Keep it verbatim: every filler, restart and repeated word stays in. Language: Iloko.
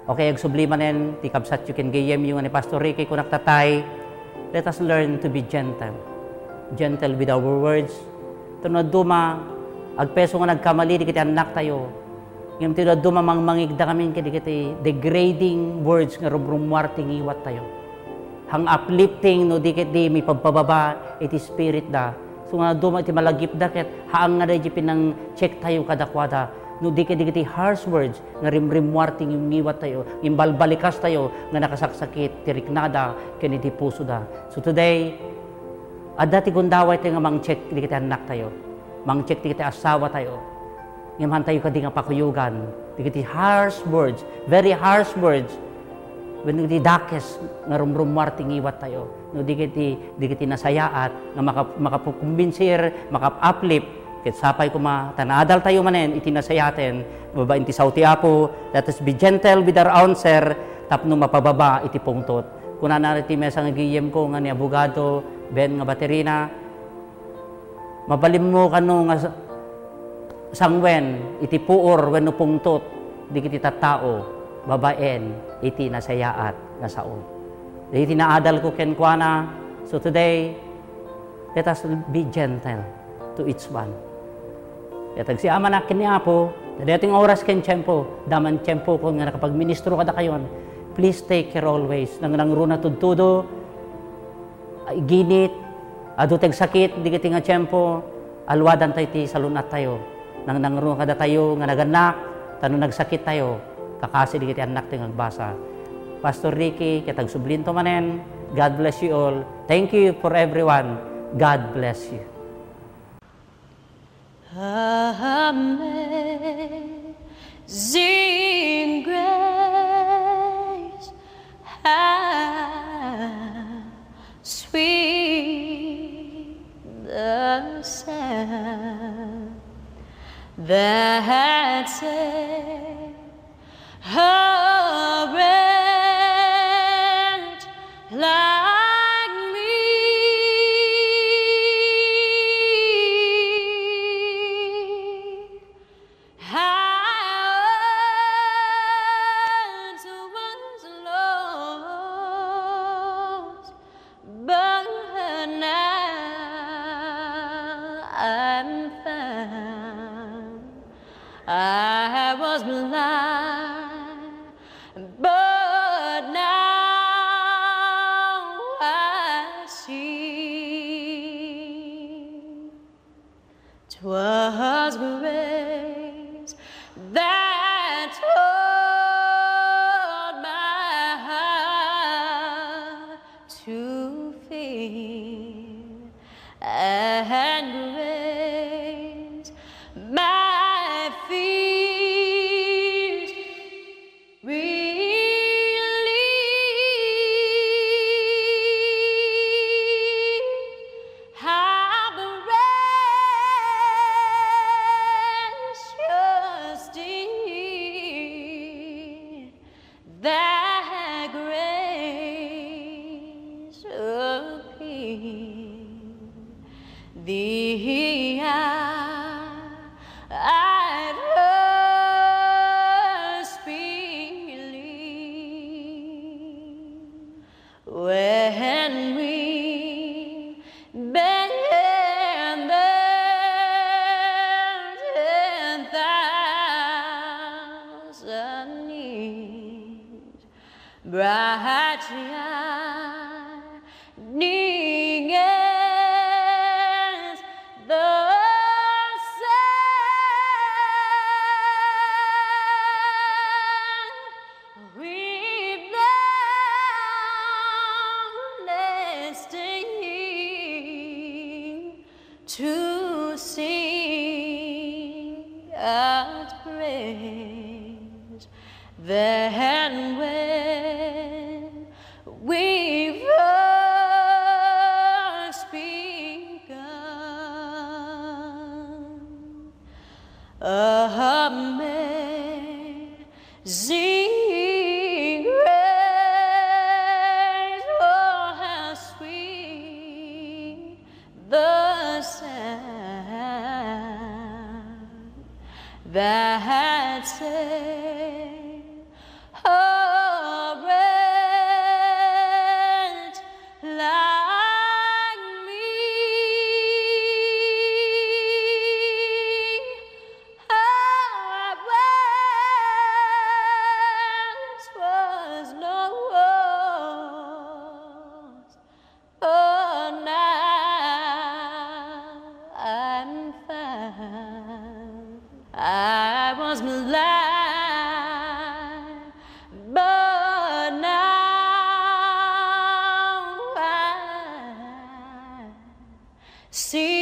Okay, agsubli manen ti kabsatyo ken gayyemyo nga ni Pastor Ricky, kunak tatay, let us learn to be gentle. Gentle with our words. Ta no dadduma, agpeso nga nagkamali dagiti annaktayo. Ngem ti dadduma, mangmangigda kami kadagiti degrading words nga rumrummuar ti ngiwattayo. Hang uplifting no di ket di mipabpababa iti spirit da. So nga dadduma iti malagipda ket haan nga daydi pinang-check tayo kadakuada. No di ket dagiti harsh words nga rimrimmuar ti ngiwat tayo, ngimbalbalikas tayo nga nakasaksakit ti riknada ken iti pusoda. So today, adda ti gundaway tayo nga mang-check dagiti annak tayo, mang-check dagiti asawa tayo. Ngem haan tayo kadi nga pakuyogan dagiti harsh words, very harsh words, wenno iti dakes nga rumrummuar ti ngiwat tayo, no di ket ti, di ket ti nasayaat nga maka-, makapukumbinsir, maka-uplift, ket sapay koma ta naadal tayo manen iti nasayaaten, babaen ti sao ti Apo, let us be gentle with our answer tapno mapababa iti pungtot. Kunana ti maysa nga gayyemko nga ni abogado, Ben nga Baterina, Mabalinmo kano nga sa-, sanguen iti puor wenno pungtot dagiti tattao babaen iti nasayaat nga sao. Dagiti naadalko kenkuana, so today, let us be gentle to each one. Ket agsipngenak ken ni Apo, ta daytoy nga oras ken tiempo, adda man tiempokon nga nakapagministro kadakayon. Please take care always. Nangnangruna tudtudo, iginit, adu ti agsakit, dagiti nga tiempo, aluadantayo ti salun-attayo. Nangnangruna kadatayo nga nagannak, ta no nagsakit tayo, kakasi dagiti annaktayo nga agbasa. Pastor Ricky, ket agsublinto manen, God bless you all. Thank you for everyone. God bless you. Amazing grace, how sweet the sound that saved a wretch like me. I once was lost, but now I'm found. I was blind, but now I see. 'Twas grace that taught my heart to fear, and grace my fears relieved. How precious did that grace appear, the hour I'd first believed. When we bend ten thousand years, bright shining as the sun, we blinded sing to sing out praise. Then when we first begun, amazing grace, oh, how sweet the sound that saved a See